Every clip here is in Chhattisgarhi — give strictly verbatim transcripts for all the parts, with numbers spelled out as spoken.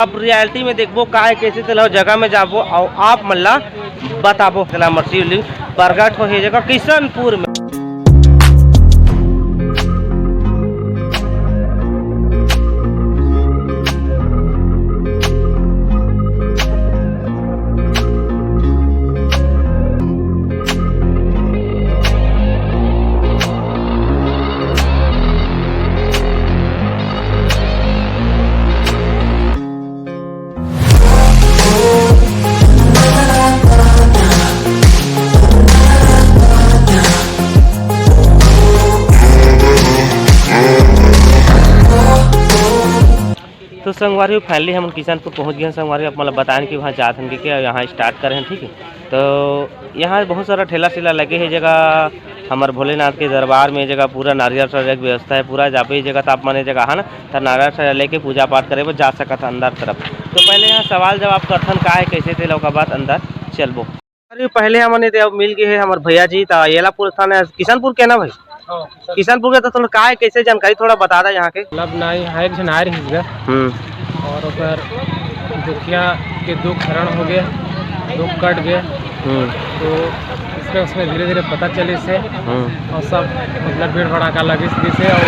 अब reality में देखबो का हे, कैसे तेला जगह में जाबो अउ आप मन ला बताबो। तेला हमर शिवलिंग प्रगट होही जगह किशनपुर में। तो संगवारी हो, finally हमन किशनपुर पहुंच गए हैं। संगवारी हो, आप मन ला बताएन कि वहाँ जात हन के, के यहाँ start करे हन, ठीक है। तो यहाँ बहुत सारा ठेला ठेला लगे हे जगह, हमर भोलेनाथ के दरबार में जगह पूरा नारियल चढ़ाए के व्यवस्था है, पूरा जाबे जगह, तो आप मन ए जगह, है ना, तो नारियल चढ़ा लेके पूजा पाठ करे बर जा सकत ह अंदर तरफ। तो पहले यहाँ सवाल जवाब करथन का है, कैसे तेला, ओकर बाद अंदर चलबो। अरे पहले हमन ए दे मिल गए हे हमर भैया जी, त येला पूछथन, किशनपुर के ना भाई? हाँ, सर। किशनपुर के तो थोड़ा का है, कैसे जानकारी थोड़ा बता दा यहाँ के। मतलब ना, यहाँ एक झन आए रहिस गा। हम्म। और ओकर दुखिया के दुख हरण हो गए, दुख कट गए। हम्म। तो इसमें उसमें धीरे धीरे पता चलिस हे। हम्म। और सब मतलब भीड़ भड़ाका लगिस दिस हे और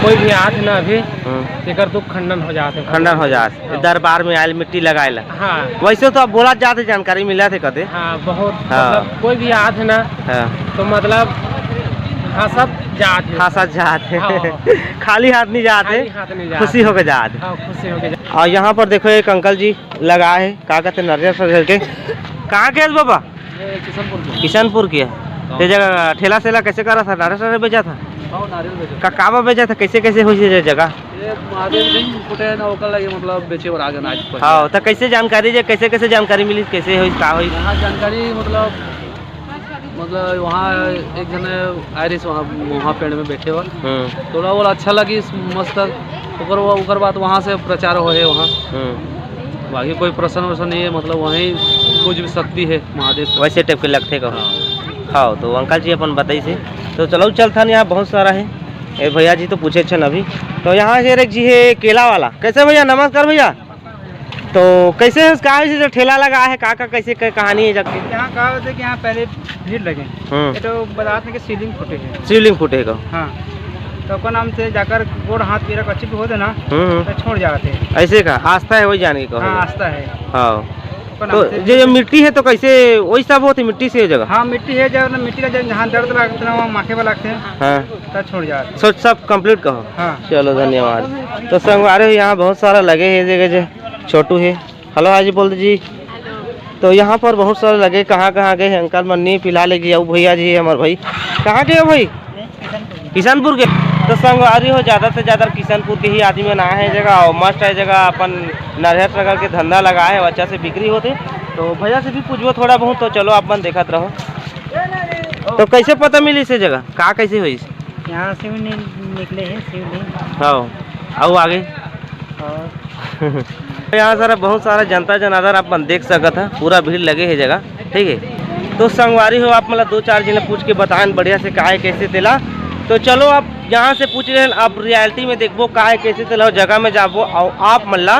कोई भी आत ना अभी हम्म। एकर दुख खंडन हो जात हे। खंडन हो जात हे। हाँ। दरबार में आयल मिट्टी लगाए ला। हाँ। वैसे तो अब बोला जात हे, जानकारी मिला थे कदे। हाँ, बहुत, हाँ। मतलब कोई भी आत हे ना, हाँ। तो मतलब हंसत जात हे। हंसत जात हे। हाँ। खाली हाथ नहीं जात हे। खाली हाथ नहीं जात खुशी हे। होके जात हे। हाँ, खुशी होके जात। और यहाँ पर देखो एक अंकल जी लगाए हे, का कहते हैं, नरियर सरियर के। कहाँ के हस बाबा? ये किशनपुर के। किशनपुर के हे। हाँ। ते जगह ठेला सेला कैसे करा था? नारियल सारियल बेचा था? हाँ, नारियल बेचा। का काबा बेचा था? कैसे कैसे होइस हे जगह? ये महादेव लिंग फुटे हे ना, ओकर लगे मतलब बेचे बर आ गए ना आज पर। हाँ, तो कैसे जानकारी जे, कैसे कैसे जानकारी मिली, कैसे होइस, का होइस? यहाँ जानकारी मतलब, मतलब वहाँ एक जने आए रहिस वहाँ, वहाँ पेड़ में बैठे हुआ। हम्म। थोड़ा वो अच्छा लगिस, मस्त। ओकर, ओकर बाद वहाँ से प्रचार होए हे वहाँ। हम्म। बाकी कोई प्रश्न वश्न नहीं है, मतलब वहीं कुछ भी शक्ति है महादेव का। वैसे टाइप के लगथे का? हाँ। हाँ, तो अंकल जी अपन बताइस हे। तो चलो चलथन, यहाँ बहुत सारा है। ए भैया जी तो पूछे छन अभी। तो यहाँ से एक जी है केला वाला। कैसे भैया? नमस्कार भैया। तो कैसे है, का है जो ठेला लगा है, का, का कैसे क-, कहानी है जग के? यहाँ का होता है कि यहाँ पहले भीड़ लगे। हम्म। ये तो बतात नहीं कि शिवलिंग फूटे है। शिवलिंग फूटे का? हाँ। तो ओकर नाम से जाकर गोड़ हाथ पीरा कच्ची भी होते ना, हम्म, हम्म। तो छोड़ जाते हैं। ऐसे का आस्था है, वही जान के कहो। हाँ, आस्था है। हाँ। ओकर तो नाम से ये, ये मिट्टी है तो कैसे वही सब होती मिट्टी से ये जगह? हाँ, मिट्टी है, जब ना मिट्टी का जब जहाँ दर्द लगता है ना, वहाँ माखे वाला लगते हैं। हाँ। तब छोड़ जाते हैं। सोच सब complete कहो। हाँ। चलो धन्यवाद। तो संगवारी हो, यहाँ बहुत सारा लगे है जगह जे छोटू है। हेलो, हाँ जी, बोल दीजिए। हेलो। तो यहाँ पर बहुत सारे लगे, कहाँ कहाँ गए हैं अंकल मन, नहीं फिलहाल एक जी, अउ भैया जी है हमारे भाई। कहाँ के हो भाई? किशनपुर के। तो संगवारी हो, ज़्यादा से ज़्यादा किशनपुर के ही आदमी मन आए हैं जगह, और मस्त है जगह, अपन नरियर सगर के धंधा लगा है, अच्छा से बिक्री होते। तो भैया से भी पूछबो थोड़ा बहुत, तो चलो आप मन देखत रहो। तो कैसे पता मिली से जगह, का कैसे हुई? यहाँ से भी नि-, निकले हैं शिवलिंग। हाँ, अउ आगे? और यहाँ सारा बहुत सारा जनता जनार्दन आप मन देख सकत ह, पूरा भीड़ लगे है जगह, ठीक है। तो संगवारी हो, आप मतलब दो चार जने पूछ के बताएं बढ़िया से का है कैसे तेला। तो चलो, आप यहाँ से पूछ रहे हैं, आप reality में देखबो का है कैसे तेला, जगह में जाबो और आप मन ला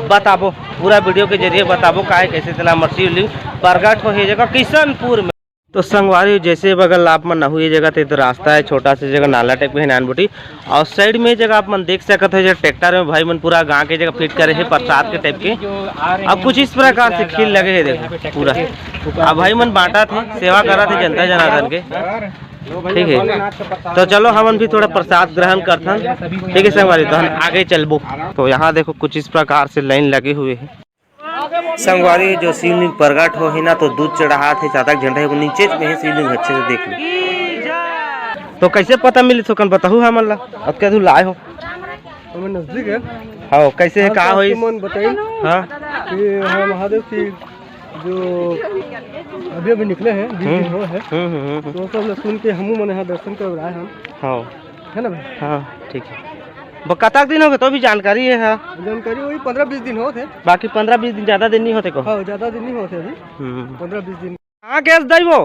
बताबो, पूरा video के जरिए बताबो का है कैसे तेला हमर शिवलिंग प्रगट हो है जगह किशनपुर में। तो संगवारी, जैसे बगल आप मन नहू ये जगह ते तो रास्ता है, छोटा सा जगह नाला टाइप के है नान बूटी, और side में जगह आप मन देख सकत हो जो ट्रैक्टर में भाई मन पूरा गाँव के जगह फिट करे है प्रसाद के टाइप के। अब कुछ इस प्रकार से खीर लगे है, देखो पूरा। अब भाई मन बांटा थे, सेवा करा थे जनता जनार्दन के, ठीक है। तो चलो हमन भी थोड़ा प्रसाद ग्रहण करथन, ठीक है संगवारी, तो हम आगे चलबो। तो यहाँ देखो कुछ इस प्रकार से लाइन लगे हुए हैं। संगवारी, जो शिवलिंग प्रगट होही ना, तो दूध चढ़ात हे, चातक झंडा हे, वो नीचे में हे शिवलिंग, अच्छे से देख लो। तो कैसे पता मिली थोकन बताहू हमन ला, अतके दूर लाए हो? हमें नजदीक है। हाँ, कैसे है, हाँ, का तो होई? आपके मन बताइए हाँ। कि हाँ, महादेव की जो अभी अभी निकले हैं, बीस दिन हम्म। हो है, हम्म, हम्म, हम्म। तो सब लोग सुन के हमू मन यहाँ दर्शन कर आए हम। हाँ। है ना भाई? हाँ, ठीक है। ब-, कतक दिन हो गए तो भी जानकारी है, हाँ। जानकारी वही पन्द्रह बीस दिन होत हे। बाकी पन्द्रह बीस दिन, ज्यादा दिन नहीं होते को? हाँ, ज्यादा दिन नहीं होते अभी। हम्म। पन्द्रह बीस दिन। कहाँ के हस दाई वो?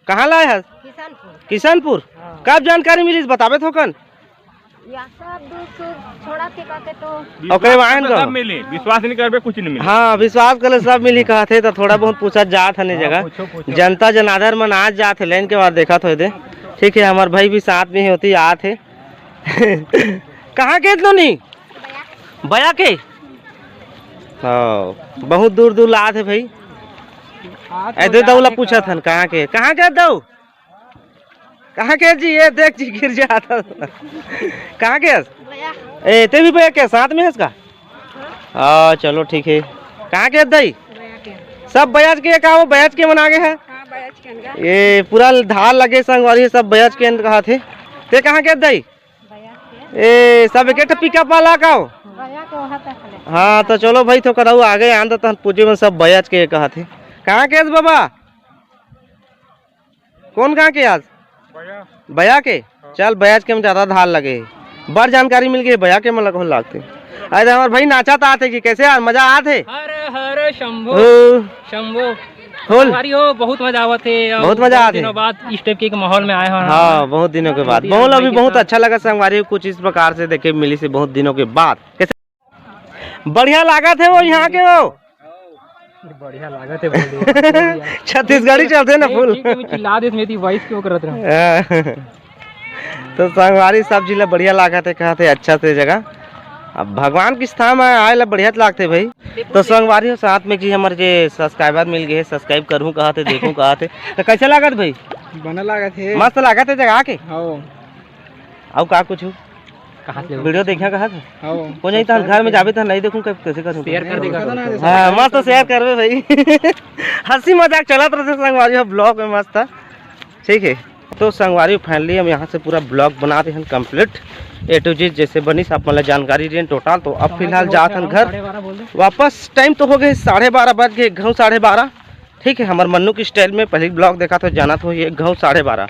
कहाँ लाए हस? किशनपुर। किशनपुर? हाँ। कब जानकारी मिलिस बताबे थोकन? या सब दुख सुख छोड़ा के कहते तो ओकरे विश्वास वाहन करबे का? सब मिली, विश्वास नहीं करबे, कुछ नहीं मिली। हाँ, विश्वास कर ले, सब मिली कहत हे, तो थोड़ा बहुत पूछत जात हन ए हाँ, जगह। पूछो, पूछो। जनता जनार्दन मन आज जात हे, लाइन के बाद देखत होय दे। ठीक है, हमार भाई भी साथ में ही होती आत हे। कहाँ के नोनी? बया के? हाँ, बहुत दूर दूर ला आत हे भाई। ए, दे दऊ ला पूछत हन, कहाँ के, कहाँ के दऊ? कहाँ के जी? ये देख जी, गिर जाता। कहाँ के हस? बया। ए, ते भी बया के साथ में हस का? हाँ, चलो ठीक है। कहाँ के हस दई? बया के। सब बयाज के का हो, बयाज के मन आगे है? हाँ, बयाज के अंदर। ये पूरा धार लगे संगवारी, सब बयाज के अंदर कहा थे। ते कहाँ के हस दई? बया के। ए, सब एक एक ठो पिकअप वाला का हो? बया के वहाँ तक ले। हाँ, तो चलो भाई, तो करऊ आगे आन तो तहन पूछे मन सब बयाज के कहा थे। कहाँ के हस बाबा? कौन गाँव के आज? बया। बया के? हाँ। चल, बयाज के में ज्यादा धार लगे हे। बड़ जानकारी मिल गई, बया के मन लगभग लागते। अरे, हमारे भाई नाचा तो आते कि कैसे यार, मजा आते? हर हर शंभो। ओ। शंभो। होल। हमारी हो, बहुत मजा आवत हे, और बहुत मजा बहुत आते। दिनों बाद इस टाइप के एक माहौल में आए हो। हाँ, बहुत दिनों के बाद। बहुत दिनों माहौल अभी के बहुत साथ। अच्छा लगा संगवारी, कुछ इस प्रकार से देखे मिली से बहुत दिनों के बाद। कैसे? बढ़िया लागत हे वो यहाँ के वो। बढ़िया लागत हे, बोल दिया। छत्तीसगढ़ी चलते ना ठीक, फुल। ठीक है, मैं चिल्ला देत, मेरी वॉइस क्यों करत रहा? हाँ। तो संगवारी सब जिला बढ़िया लागत हे, कहत हे अच्छा से जगह। अब भगवान के स्थान में आए ला बढ़िया तो लागते भाई। तो संगवारी हो साथ में जी हमारे जे सब्सक्राइबर मिल गए, सब्सक्राइब करूँ कहत हे, देखूँ कहत हे। तो कैसे लागत भाई? बना लागत हे। मस्त लागत हे जगह आके? हाँ। अउ का कुछ? कहाँ से हो? वीडियो देखा कहा था? हाँ। कोई नहीं, तहन घर में जाबे, तहन नहीं देखूँ, कब कैसे करूँ? शेयर कर देगा। हाँ, मस्त शेयर करबे भाई। हंसी मजाक चलत रहते संगवारी हो, ब्लॉग में मस्त था। ठीक है, तो संगवारी, फाइनली हम यहाँ से पूरा ब्लॉग बना दे हन कंप्लीट, ए टू जेड जैसे बनिस आप मन ला जानकारी देन टोटल। तो अब फिलहाल जात हन घर वापस। टाइम तो हो गए साढ़े बारह बज गए, घाव साढ़े बारह। ठीक है, हमार मन्नू की स्टाइल में पहले ब्लॉग देखा तो जाना तो ये घाव साढ़े बारह।